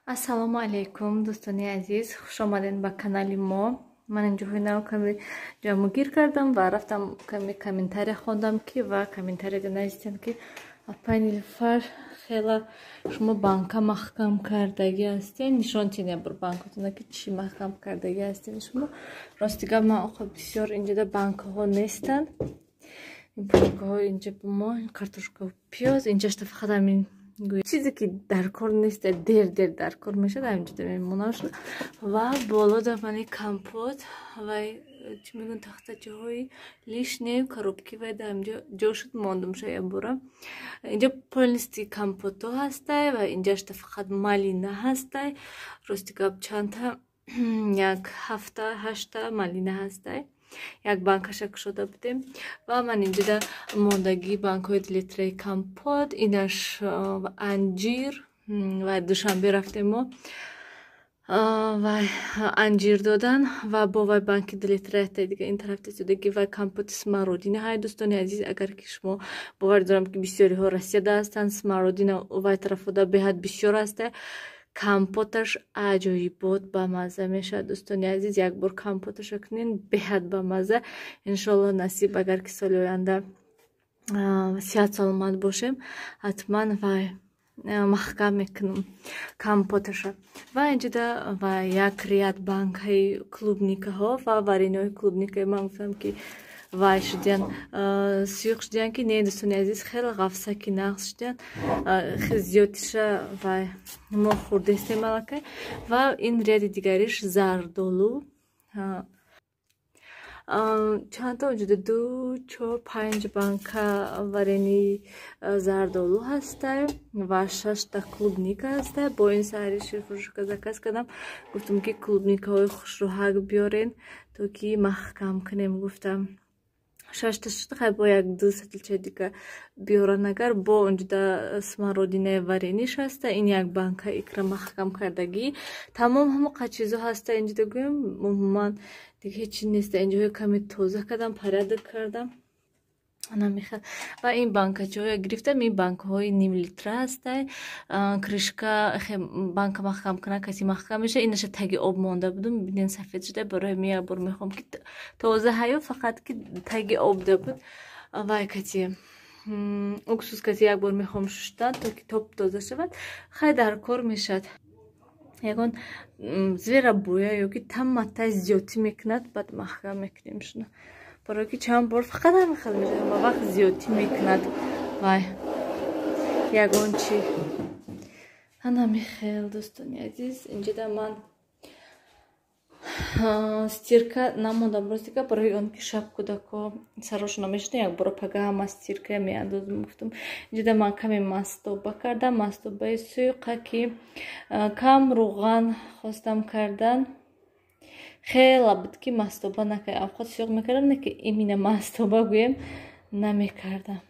Ассалому алайкум, дӯстони азиз, хуш омадед ба канали мо. Ман инҷоҳои нав каме ҷамъгир кардам ва рафтам каме комментария хондам, ки ва комментарияда навистанд, ки апай Нилуфар, хела шумо банка маҳкам кардагӣ ҳастед, нишон тиҳед бур банкатона, ки чӣ маҳкам кардагӣ ҳастед шумо. Рости гап, ман оқо бисёр инҷода банкаҳо нестанд. Ин банкаҳо инҷа мо картошка, пиёз, инҷашта фақат ҳамин чизе ки дар кор нест, дер дер дар кор мешавад, ҳаминҷода мемонам. Ва боло дар мани компот ва чӣ мегӯянд, тахтачаҳои лишний, коробки вай дар ҳаминҷо ҷо шуд, мондум ша якбора. Инҷо полностью компото ҳастай ва инҷашта фақат малина ҳастай. Рости гап, чандта, як ҳафта ҳашта малина ҳастай, як банкаша кушода будем. Ва ман инҷода мондагии банкҳои литраи компот, инаш анҷир. Ва Душанбе рафтем мо ва анҷир додан ва бо вай банки дулитраи дига ин тараф тесудаги ва компоти смородина ҳай. Дӯстони азиз, агар ки шумо, бовар дорам, ки бисёриҳо Россияда ҳастанд, смородина вай тарафода беҳад бисёр ҳаста. Компоташ аҷоибот бамазза мешавад. Дӯстони азиз, як бор компоташа кунен, беҳад бамазза. Иншоалло, насиб, агар ки соли оянда сиҳат саломат бошем, ҳатман вай маҳкам мекунам компоташа. Ва инҷода ва як ряд банкаи клубникаҳо ва вареньеҳои клубникаи. Ман гуфтам, ки вай шудиян, сӯйқ шудиян, ки не, дӯстони азиз, хеле ғафсаки нағз шудиян, зиёдиша вай мо хӯрдестем аллакай. Ва ин ряди дигариш зардолу чандта, онҷода ду, чор, панҷ банка вареньеи зардолу ҳастай ва шашта клубника ҳастай. Бо ин саҳари ширфурӯшка заказ кардам, гуфтам, ки клубникаҳои хушрӯҳак биёрен, то ки маҳкам кунем, гуфтам. Шашта шуд, хай бо як ду сатилчаи дига биёран агар. Бо онҷода смородинаи вареньеиш ҳаста, ин як банка икра маҳкам кардагӣ. Тамом, ҳамоқа чизо ҳаста инҷода, гӯем, умуман дига ҳеҷ чи неста. Инҷоҳо каме тоза кардам, порядок кардам, намехел. Ва ин банкачаҳоя гирифтам, ин банкаҳои нимлитра ҳастай, крышка банка маҳкам кунад, каси маҳкам меша. Инаша таги об монда будум, бинен, сафед шуда. Барои ҳамин як бор мехоҳам, ки тоза ҳаё, фақат ки таги обда буд, вай кати уксус кати як бор мехоҳам шуштан, то ки топ тоза шавад. Хай, дар кор мешавад, ягон зверобоя ё ки тамата зиёдтӣ мекунад, баъд маҳкам мекунем шуна, барое ки чанд бор фақат ҳамин хел мешавад, ҳама вақт зиёдтӣ мекунад вай ягон чи. Ҳанами хел, дӯстони азиз, инҷода ман стирка намондам, рости гап, барои он ки шаб кӯдако сарошона мешуда, якбора пага ҳама стирка меандозам, гуфтам. Инҷода ман каме мастоба кардам, мастобаи сӯйқа, ки кам руған хостам кардан. Хела буд, ки мастоба накардам, авқот сӯйқ мекардам, не ки имина мастоба гӯем намекардам.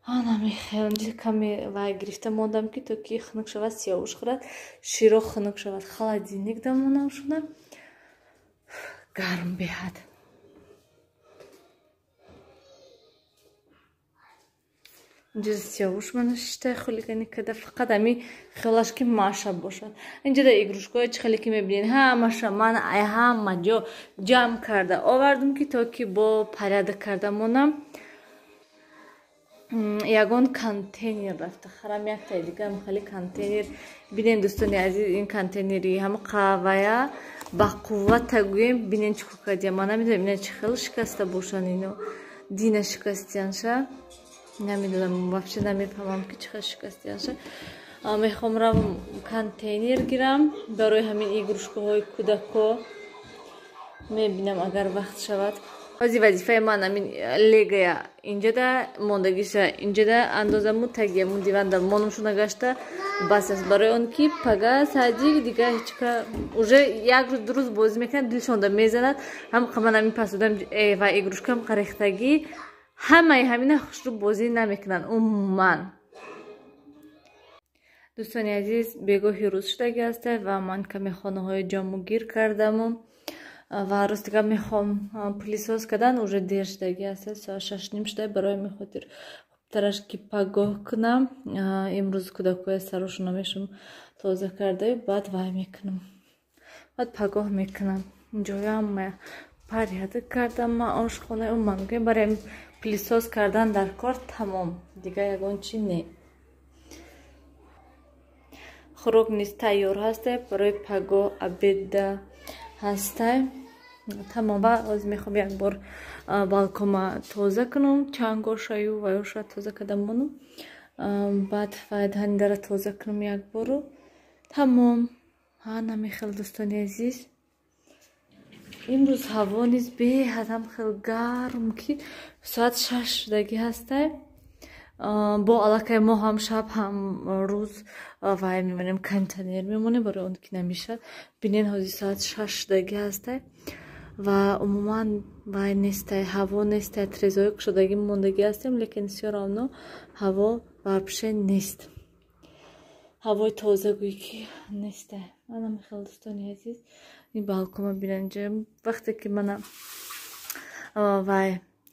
Анамихел, инҷа каме вай гирифта мондам, ки то ки хунук шавад, сиёвуш хӯрад, широ хунук шавад, холодильник дамонам шуда, гарм беҳад. Инҷа сиёвуш мана шиштай, хулигани када, фақат ами хиёлаш, ки маша бошад. Инҷада игрушкаҳои чӣ хеле ки мебинед, ҳамаша ман ҳама ҷо ҷамъ карда овардум, ки то ки бо порядок карда монам. Ягон контейнер рафта харам, яктаи дигаам хеле контейнер. Бинен, дӯстони азиз, ин контейнери ҳама қавая ба қуввата гӯем, бинен, чӣ кор кардиям. Ман намедонам, ина чӣ хел шикаста бошанд, ино дина шикастиянша, намедонам, вообще намефаҳмам, ки чӣ хел шикастиянша. Мехоҳам равам контейнер гирам барои ҳамин игрушкаҳои кӯдако. Мебинам, агар вақт шавад. Ҳози вазифаи ман ҳамин легая инҷода мондагиша инҷода андозаму, тагияму диванда монумшуна гашта, бас аст, барои он ки пага садик дига ҳечка уже як рӯз, ду рӯз бозӣ мекунад, дилшонда мезанад. Ҳам ман ҳамин пасудам ва игрушкам қарехтагӣ, ҳамаи ҳамина хушрӯ бозӣ намекунанд умуман. Дӯстони азиз, бегоҳи рӯз шудаги аста ва ман каме хонаҳои ҷамъугир кардаму ва рости гап, мехоҳам пылесос кардан, уже дер шудаги аст, соат 6:30 шуда. Барои ҳамин хотир Тараш ки пагоҳ кунам. Имрӯз кӯдакҳоя сарошона мешум тоза кардаю баъд вай мекунам. Баъд пагоҳ мекунам. Инҷоям порядок кардам ман ошхонаи умуман гӯям барои пылесос кардан дар кор тамом. Дигар ягон чи не. Хӯрок низ тайёр ҳастай, барои пагоҳ обеда ҳастай. Тамом. Ва ҳозир мехоҳам як бор балкома тоза кунам, чангошаю ваёша тоза карда монам. Баъд вайдҳанидара тоза кунам як бору. Тамом. Ҳа намехел дӯстони азиз. Имрӯз ҳаво низ беҳад ҳам хел гарм ки соат 6 шудагӣ ҳастай. Бо аллакай мо ҳам шаб ҳам рӯз вай мемонем, кондитсионер мемонем, барои он ки намешад. Бинен ҳозир соат 6 шудагӣ ҳастай ва умуман вай нестай, ҳаво нестай, трезои кушодагӣ мондагӣ ҳастем, лекин всё равно ҳаво вообще нест. Ҳавои тоза гӯй ки нестай. Ана мехел дӯстони азиз, ин балкома бинен инҷа вақте ки мана вай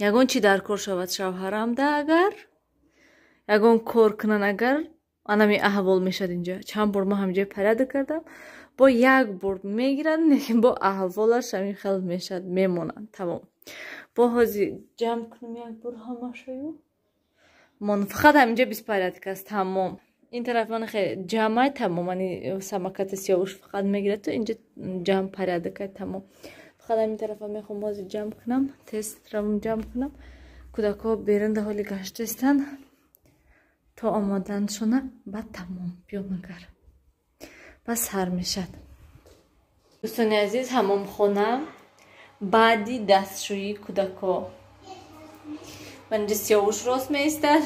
ягон чи дар кор шавад шавҳарамда, агар ягон кор кунан, агар анами аҳвол мешад инҷа. Чанд бор ма ҳаминҷои порядок кардам, бо як бор мегиранд, лекин бо аҳволаш ҳамин хел мешад, мемонанд. Тамом. Бо ҳозир ҷамъ кунам як бор ҳамашаю. Мон фақат ҳаминҷа беспорядок аст, тамом. Ин тараф ман хеле ҷамъай, тамом. Ани самоката Сиёвуш фақат мегирад, то инҷа ҷамъ порядокай, тамом. Фақат ҳамин тарафа мехоҳам ҳозир ҷамъ кунам, тез равам ҷамъ кунам. Кӯдакҳо берун дар ҳоли гаштаистанд. То омоданшона баъд тамом биём агар. Бас сар мешад. Дӯстони азиз, ҳамомхона баъди дастшӯии кӯдакҳо. Ман инҷа Сиёвуш рост меистад.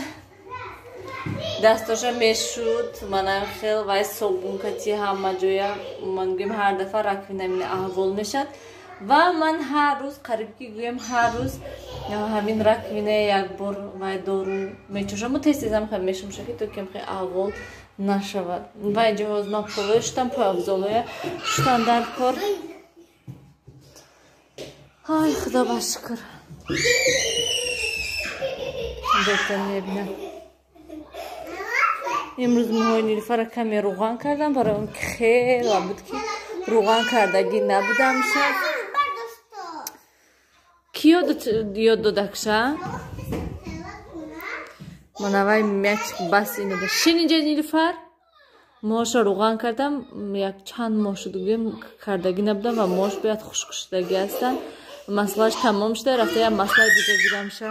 Дастоша мешуд, мана хел вай собункати ҳама ҷоя, ман гӯем ҳар дафъа раковина мина аҳвол мешад. Ва ман ҳар рӯз, қариб ки гӯем ҳар рӯз ҳамин раковина як бор вай дору мечошам. Тез тезам хел мешумша ки то кем хел аҳвол нашавад. Ва инҷа ҳозир ман полоя шутам, пойафзолоя шутам дар кор. Ай, худо ба шукр. Доктор мебинам. Имрӯз мӯҳои Нилуфарро каме рӯған кардам, барои он ки хеле буд ки рӯған кардагӣ набудам шаб. Ки ёд додакша? Манавай мяч бас инода. Шин инҷа Нилуфар. Мӯҳоша рӯған кардам, як чанд моҳ шуд гӯем кардагӣ набудам ва мӯҳош бояд хушк шудагӣ ҳастанд. Маслааш тамом шуда, рафта як маслаи дига гирамша.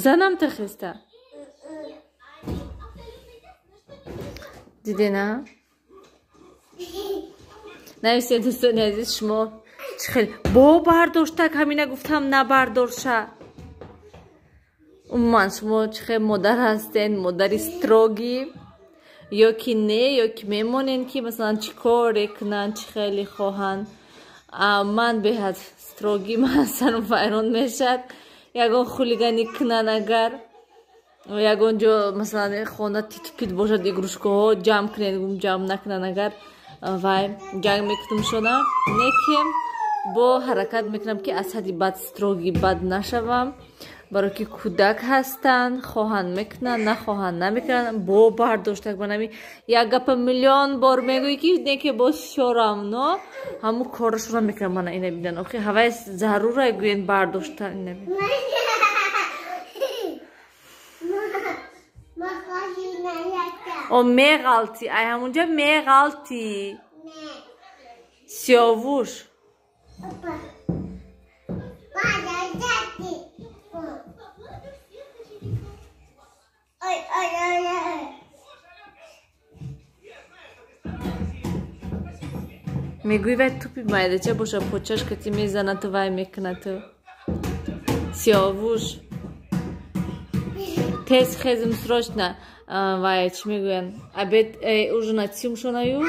Занам тахиста. Дидена? Нависед дӯстони азиз, шумо чӣ хел бо бардоштак ҳамина гуфтам набардорша. Умуман шумо чӣ хел модар ҳастен, модари строгӣ ё ки не, ё ки мемонен ки масалан чӣ коре кунанд, чӣ хеле хоҳанд. Ман беҳад строгӣ, ман сарам вайрон мешад. Ягон хулиганӣ кунанд агар, ягон ҷо масалан хона титпит бошад, игрушкаҳо ҷамъ кунед, ҷамъ накунанд агар, вай ҷанг мекунамшона. Не ки бо ҳаракат мекунам ки аз ҳадди бад строгӣ бад нашавам, барои ки кӯдак ҳастанд, хоҳанд мекунанд, нахоҳанд намекунанд. Бо бардоштак банами як гапа миллион бор мегӯӣ ки не ки боз всё равно ҳамун корашонро мекунам. Мана ина бинан, охи ҳавай зарура гӯен бардоштан ина бин. О меғалтӣ, ай ҳамунҷа меғалтӣ. Сиёвуш. Мегӯӣ вай тӯпи майдача боша, почаш кати мезанату вай мекунату. Сиёвуш. Тез хезм срочно. Вай чӣ мегӯянд? Обед ужина тимшонаю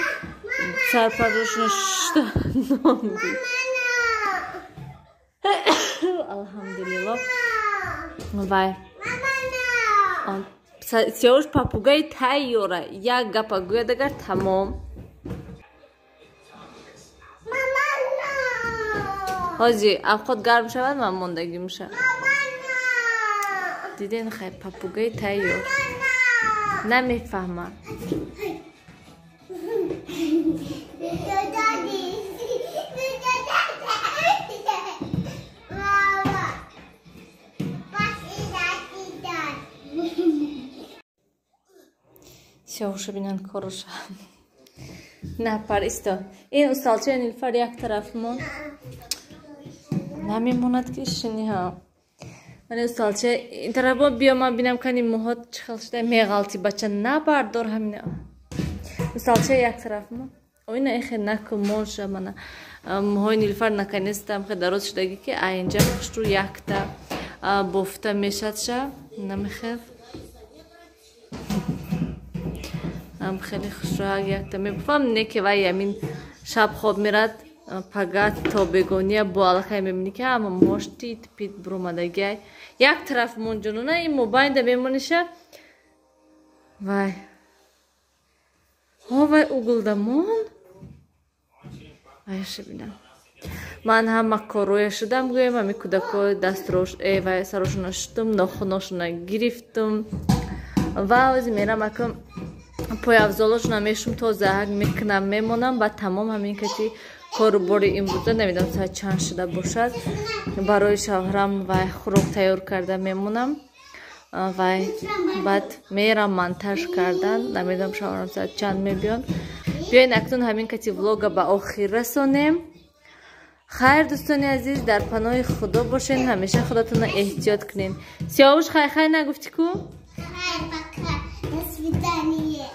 сарпарошона шта нон. Алҳамдулиллоҳ. Вай. Сиёвуш папугаи тайёра. Як гапа гӯяд агар тамом. Ҳози авқот гарм шавад, ман мондагӣ меша. Диден хай папугай тайёр. Намефаҳмам. Сиёҳуша бинан короша. Напар исто. Ин усталчаи Нилфар як тараф мон. Намемонад ки шини ҳа. Ман усталча ин тараф мон биё ман бинам кани муҳот чӣ хел шуда меғалти бача набардор ҳамина. Усталча як тараф мон. Оина эхе накун монша мана. Муҳои Нилфар наконец-то хе дароз шудаги ки а инҷа хушрӯ якта бофта мешадша. Намехел. Ам хеле хушрӯ якта мебофам не ки вай ямин шаб хоб мерад пагат то бегония бо аллакай мебинӣ ки ҳама муҳош тит пит буромадагиай. Як тараф монҷонона ин мобайнда мемониша. Вай. Ҳо вай угулда мон. Вайша бинам. Ман ҳама корроя шудам гӯям ҳами кӯдако дастрош вай сарошона шудум, нохуношона гирифтум. Ва ҳози мерам акам пойафзолошона мешум тоза ҳак мекунам мемонам ба тамом ҳамин кати кору бори имрӯза намедонам соат чанд шуда бошад. Барои шавҳарам вай хӯрок тайёр карда мемонам. Вай баъд мерам монтаж кардан. Намедонам шавҳарам соат чанд мебиён. Биёед акнун ҳамин кати влога ба охир расонем. Хайр дӯстони азиз, дар паноҳи Худо бошен, ҳамеша худатонро эҳтиёт кунед. Сиёвуш хай хай нагуфтӣ ку? Хай пока. До свидания.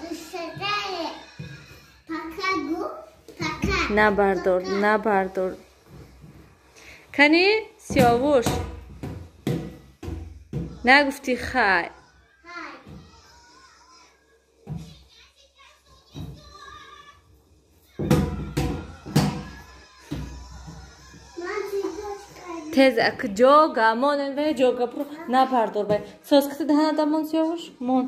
Пока гу. Пока. Набардор, набардор. Кани Сиёвуш. Нагуфтӣ хай. Тез ак ҷога мон вай ҷога про набардор вай. Соскати даҳанада мон Сиёвуш мон.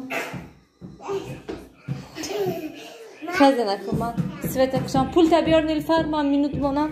Хеза накун ман света кушам. Пулта биёр Нилфар, ман минут монам.